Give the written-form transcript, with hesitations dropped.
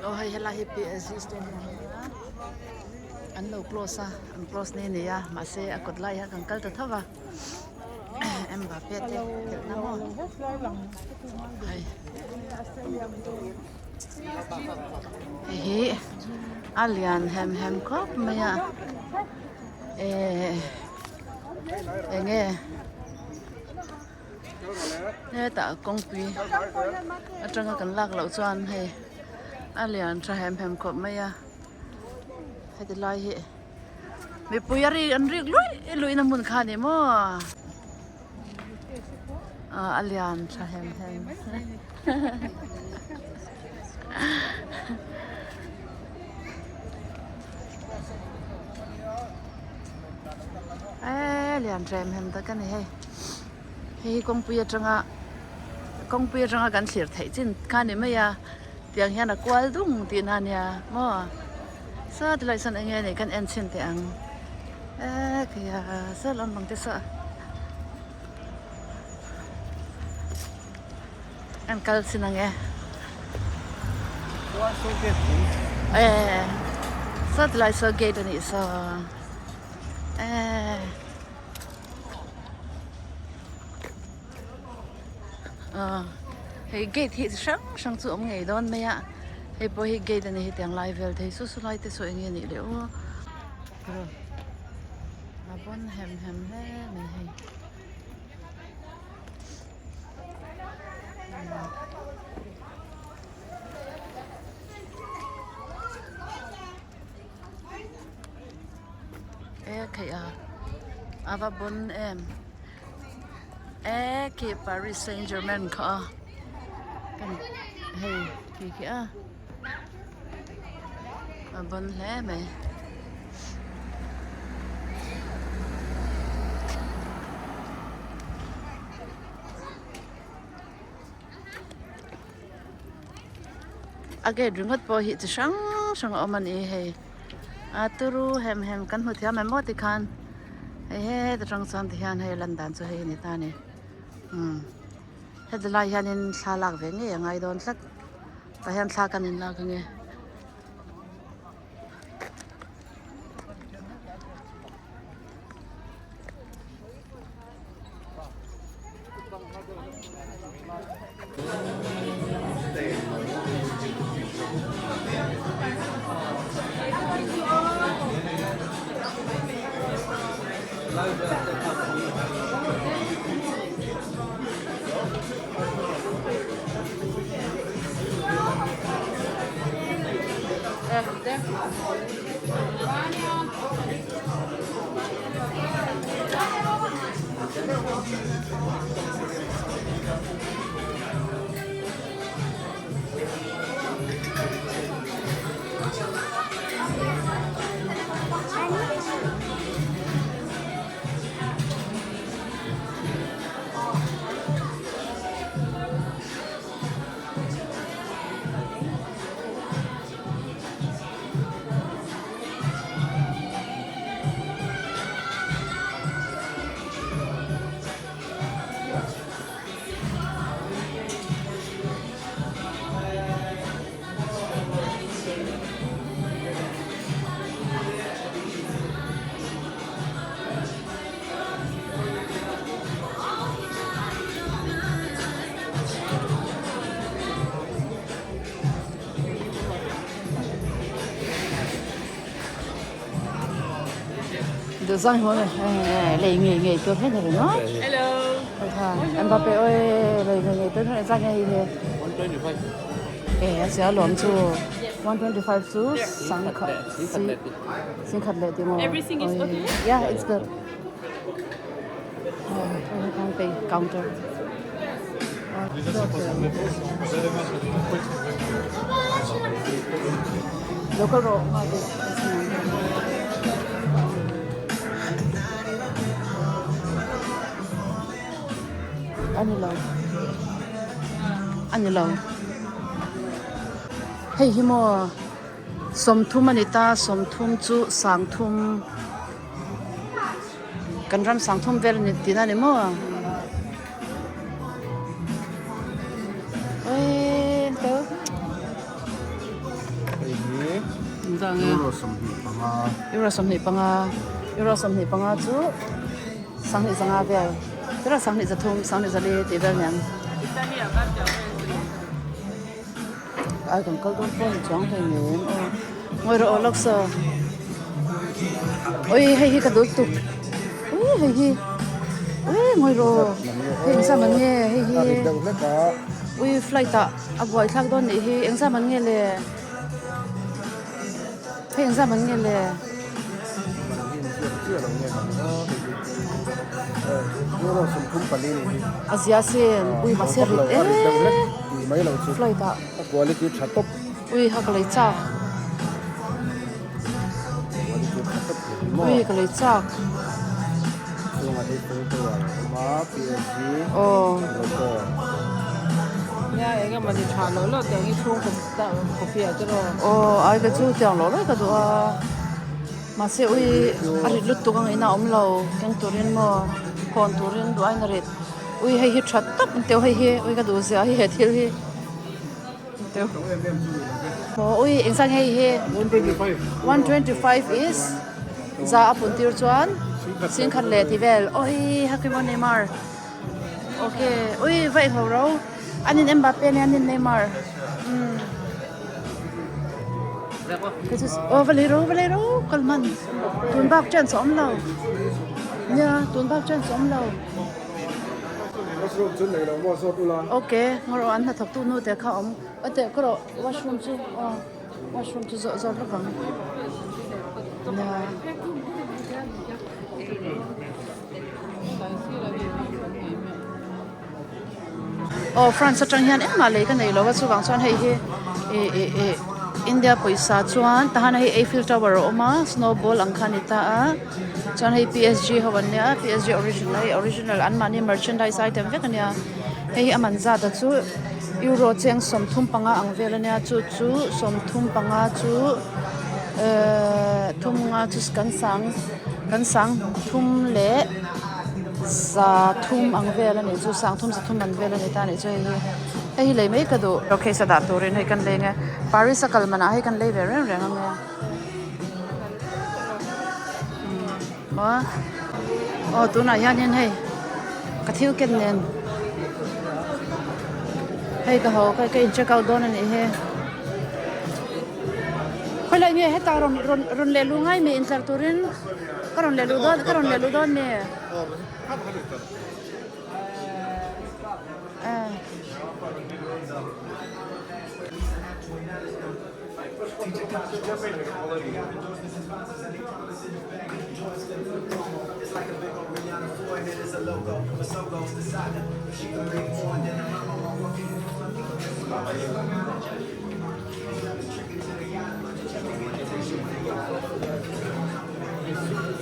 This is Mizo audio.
Aw hei helai hi PSG stadium a ni a an lo close a an close ni a ni a mahse a kawt lai hian kan kal ta tho va Mbappe te khelh na maw hei hei hi a lian hem hem khawp mai a ehh eng nge. Hetah kawngpui atanga kan lak loh chuan hei a lian tha hem hem khawp mai a heti lai hi mipui a ri an rik luih luih na hmun kha a ni maw ah a lian tha hem hem eee lian tha hem hem tak a ni hei. Hei hi kawngpui atanga kawngpui atanga kan thlir theih chin kha a ni mai a tiang hian a kual dung tihna a nia maw saw tilai sawn eng nge ni kan en chhin teh ang eee khaia saw lampang te saw an kal chhin ang e eee saw tilai saw gate a nih saw eee. Hei gate hi chi hrang hrang chu awm ngei dawn mai a hei pawh hi gate a ni hetiang lai vel thei su su lai te saw eng nge nih leh aw a bawn hem hem hle mai hei. E theih a a va bawn em e khi Paris Saint Germain kha a kan hei khi khi a a bawn hle mai. A gate ringawt pawh hi chi hrang hrang a awm a ni hei a turu hem hem kan hmu thiam em aw tikhan hei heta tang chuan tihian hei lan dan chu hei a ni ta a ni umm heti lai hianin thla lak ve ngei a ngai dawn tlat tah hian thla kan inlak ange. Lei ngei ngei tur hết rồi nó. Hello. Mbappe ơi, lei ngei ngei tur hết ra ngay nè. 125. Eh, sẽ lộn chu. 125 chu sang khat. Sing khat leh timo. Everything is okay? Yeah, it's good. Oh, pay counter. Local ro. Ani lo. Ani lo. Hei hi maw 30 ani ta 30 chu sangthum kan ram sangthum vel ani tihna ani maw Engzah nge? Euro 25. Euro 25. Euro 25 chu 2500 vel. Tira 2300, 2400 tih vel niang. Ai kan kal dawn pawh ni chuang hlei nem aw. Ngawi rawh aw lawk saw. Ui hei hi ka duh tuk. Ui hei hi. Ui ngawi rawh. Hei engzah man nge hei hi. Ui flight ah a buai thlak dawn nih hi engzah man nge le. Hei engzah man nge le. A zia sin ui mahse rit em flight ah ui ha ka lei chak ui ka lei chak aw. Aw ai ka chu tiang loh loh ka duh a mahse ui a rit lutuk ang in a awm lo keng turin maw hawn turin duh aiin a rit ui hei hi tha tak ang teuh hei hi ui ka duh zia hi he thil hi teuh maw ui engzah nge hei hi 125 is za a pun tir chuan singkhat leh tih vel ui hakimaw Neymar. Ok ui va englo ro an in Mbappe nia an in Neymar umm aw va lei ro va lei ro kal hman tun bak chance a awm lo nia tun bak chance a awm lo ok ngaw rawh an hnathawk tu nu te kha a awm a teh ka rawh washroom chu aw washroom chu zawh zawt vek ang nia. Aw France atang hian engmah lei ka nei lo a chuvang chuan hei hi ih ih ih India pawisa chuan tahan a hei Eiffel Tower a awm a snowball ang kha a ni ta a chuan hei P S G ho an nia P S G original hei original anmahni merchandise item vek a nia hei hi a man zat a chu euro cheng 35 ang vel a nia chu chu 35 chu ehh thum nga chu kan sang. Kan sang thum leh za thum ang vel a nih chu sang thum za thum ang vel a ni ta a nih chu hei hi hei hi lei mai ka duh okay sa dah turin hei kan leng e Paris a kal manah hei kan lei ve reng reng ang e maw aw tunah hianin hei ka thil ken nen hei ka haw ka in check out dawn a nih hi. Khawilai nge heta rawn rawn rawn leh luh ngai mi intlar turin ka rawn leh luh dawn ka rawn leh luh dawn mi eh.